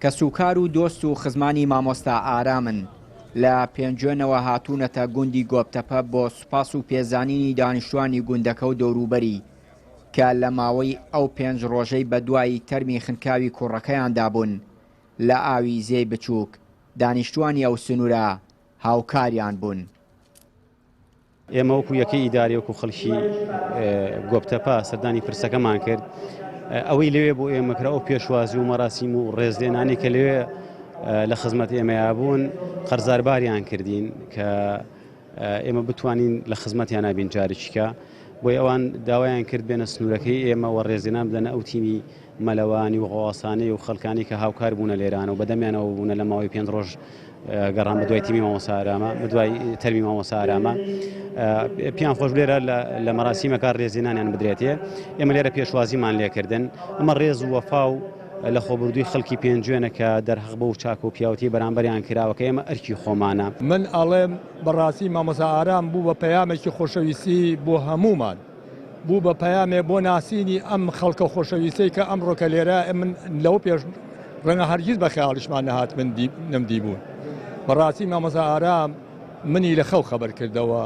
کەسوکار و دۆست و خزمانی مامۆستا ئارامن لە پێنجوێنەوە هاتوونەتە گوندی گۆپتەپە بۆ سوپاس و پێزانینی دانیشتوانی گوندەکە و دەوروبەری کە لە ماوەی ئەو پێنج ڕۆژەی بەدوای تەرمی خنکاوی کوڕەکەیاندا بوون لە ئاوی زێی بچووک دانیشتوانی ئەو سنوورە هاوکاریان بوون. ئێمە وەکو یەکەی ئیداری وەکو خەڵکی گۆپتەپە سەردانی پرسەکەمان کرد ئەوەی لەوێ بۆ ئێمە کرا ئەو پێشوازی و مەراسیم و ڕێزلێنانی کە لەوێ لە خزمەت ئێمەیا بوون قەرزارباریان کردین کە ئێمە بتوانین لە خزمەتیان بین جارێکیکە بۆی ئەوان داوایان کرد بێنە سنوورەکەی ئێمە و ڕێزلێنان بدەنە ئەو تیمی مەلەوانی و غەواسانەی و خەڵکانی کە هاوکار بوونە لێرانە و بەدەمیانەوە بوونە لە ماوەی پێنج ڕۆژ گەڕان بە دوای تیمی مامۆستا ئارامە بە دوای تەرمی مامۆستا ئارامە پیان خۆش لێرە لە مەراسیمەکە ڕێزێنانیان بدرێتێ ئێمە لێرە پێشوازیمان لێکردن ئەمە ڕێز و وەفا و لە خۆبردووی خەڵکی پێنجوێنە کە دەرهەق بەو چاک و پیاوەتی بەرامبەریان کراوە کە ئێمە ئەرکی خۆمانە. من ئەڵێم بەڕاستی مامۆستا ئارام بوو بە پەیامێکی خۆشەویستی بۆ هەموومان. بوو بە پەیامێ بۆ ناسینی ئەم خەڵکە خۆشەویستەی کە ئەمڕۆ کە لێرە من لەوە پێش ڕەنگە هەرگیز بە خەیاڵیشمان نەهات من نەمدیبوون. بەڕاستی مامۆستا ئارام منی لە خەو خەبەر کردەوە.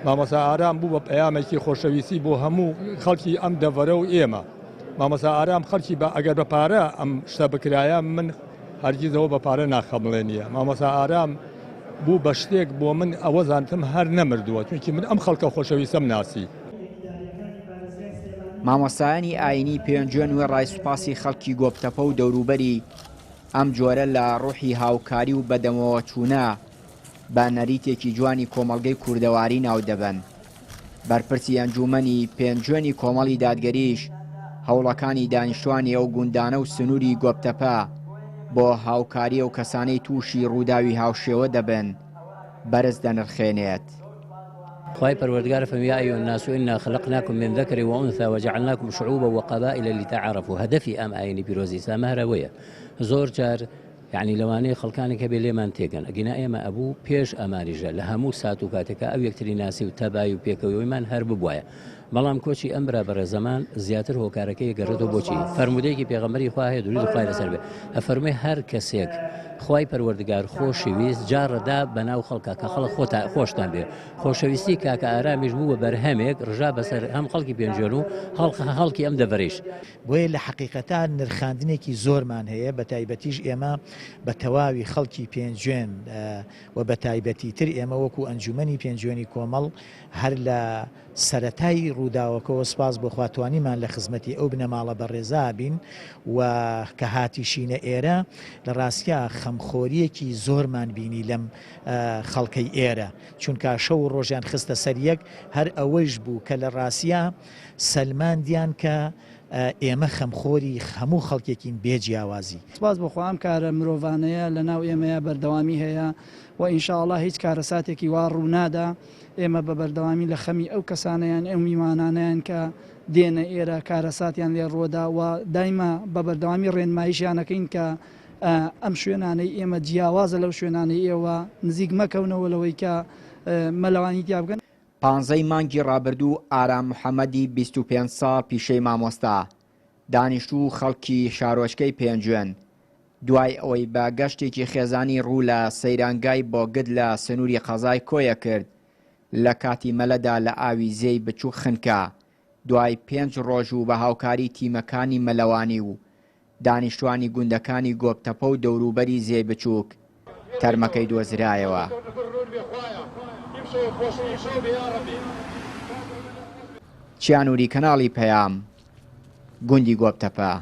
مامۆستا ئارام بوو بە پەیامێکی خۆشەویستی بۆ هەموو خەڵکی ئەم دەڤەرە و ئێمە. مامۆستا ئارام خەڵکی بە ئەگەر بە پارە ئەم شتە بکرایە من هەرگیز ئەوە بە پارە ناخەمڵێنیە. مامۆستا ئارام بوو بە شتێک بۆ من ئەوە زانتم هەر نەمردووە چونکی من ئەم خەڵکە خۆشەویستەم ناسی. مامۆستایانی ئایینی پێنجوێن وێڕای سوپاسی خەڵکی گۆپتەپە و دەوروبەری، ئەم جۆرە لە ڕۆحی هاوکاری و بەدەمەوەچوونە بە نەریتێکی جوانی کۆمەڵگەی کوردەواری ناو دەبەن. بەرپرسی ئەنجوومەنی پێنجوێنی کۆمەڵی دادگەریش هەوڵەکانی دانیشتوانی ئەو گوندانە و سنووری گۆپتەپە بۆ هاوکاری ئەو کەسانەی تووشی ڕووداوی هاوشێوە دەبن بەرز دەنرخێنێت. خوای پەروەردگار فەرمی یا ایها الناس انا خلقناکم من ذکر و انثی وجعلناکم شعوبا وقبائل لتعارفوا هەدەفی ئەم ئاینی پیرۆزی ئیسلامە هەر ئەوەیە زۆر جار یەعنی لەوانەیە خەڵکانێک هەبێ لێمان تێگەن ئەگینا ئێمە ئەبوو پێش ئەمانیشە لە هەموو سات و کاتێکا ئەو یەکتری ناسی و تەبای و پێکەوەیمان هەر ببوایە بەڵام کۆچی ئەم برا بەڕێزەمان زیاتر هۆکارەکەی گەڕێتەوە بۆچی فەرموودەیەکی پێغەمبەری خوا هەیە درودی خوای لەسەر بێ ئەفەرموێ هەر کەسێک خوای پەروەردگار خۆشی ویست جاڕدا بەناو خەڵکە کە خەڵک خۆتا خۆشتان بێ خۆشەویستی کاکە ئارامیش بوو بە بەرهەمێک ڕژا بەسەر هەم خەڵکی پێنجوێن و هەڵکی ئەم دەڤەرەیش. بۆیە لە حەقیقەتا نرخاندنێکی زۆرمان هەیە، بە تایبەتیش ئێمە بە تەواوی خەڵکی پێنجوێن و بە تایبەتیتر ئێمە وەکو ئەنجومەنی پێنجوێنی کۆمەڵ هەر لە سەرەتای ڕووداوەکەوە سپاس بۆ خوا توانیمان لە خزمەتی ئەو بنەماڵە بەڕێزە بین و کە هاتیشینە ئێرە لە ڕاستیا خەمخۆرییەکی زۆرمان بینی لەم خەڵکەی ئێرە چونکا شەو و ڕۆژیان خستە سەر یەک هەر ئەوەیش بوو کە لە ڕاستیا سەلماندیان کە ئێمە خەمخۆری هەموو خەڵکێکین بێ جیاوازی. سوپاس بۆ خوا ئەم کارە مرۆڤانەیە لە ناو ئێمەیا بەردەوامی هەیە و ان شاء اللە هیچ کارەساتێکی وا ڕوونادا، ئێمە بە بەردەوامی لە خەمی ئەو کەسانەیان ئەو میوانانەیان کە دێنە ئێرە کارەساتیان لێ ڕووەدا و دایمە بە بەردەوامی ڕێنماییشیان ئەکەین کە ئەم شوێنانەی ئێمە جیاوازە لەو شوێنانەی ئێوە نزیک مەکەونەوە لەوەی کە مەلەوانی تیا بکەن. پانزەی مانگی ڕابردوو ئارام محەمەدی 25 ساڵ پیشەی مامۆستا، دانیشتوو و خەڵکی شارۆچکەی پێنجوێن، دوای ئەوەی بە گەشتێکی خێزانی ڕوو لە سەیرانگای بۆگد لە سنووری قەزای کۆیە کرد، لە کاتی مەلەدا لە ئاوی زێی بچووک خنکا، دوای پێنج ڕۆژ و بە هاوکاری تیمەکانی مەلەوانی و دانیشتوانی گوندەکانی گۆپتەپە و دەوروبەری زێی بچووک تەرمەکەی دۆزرایەوە. چیانوری کەناڵی پەیام، گوندی گۆپتەپە.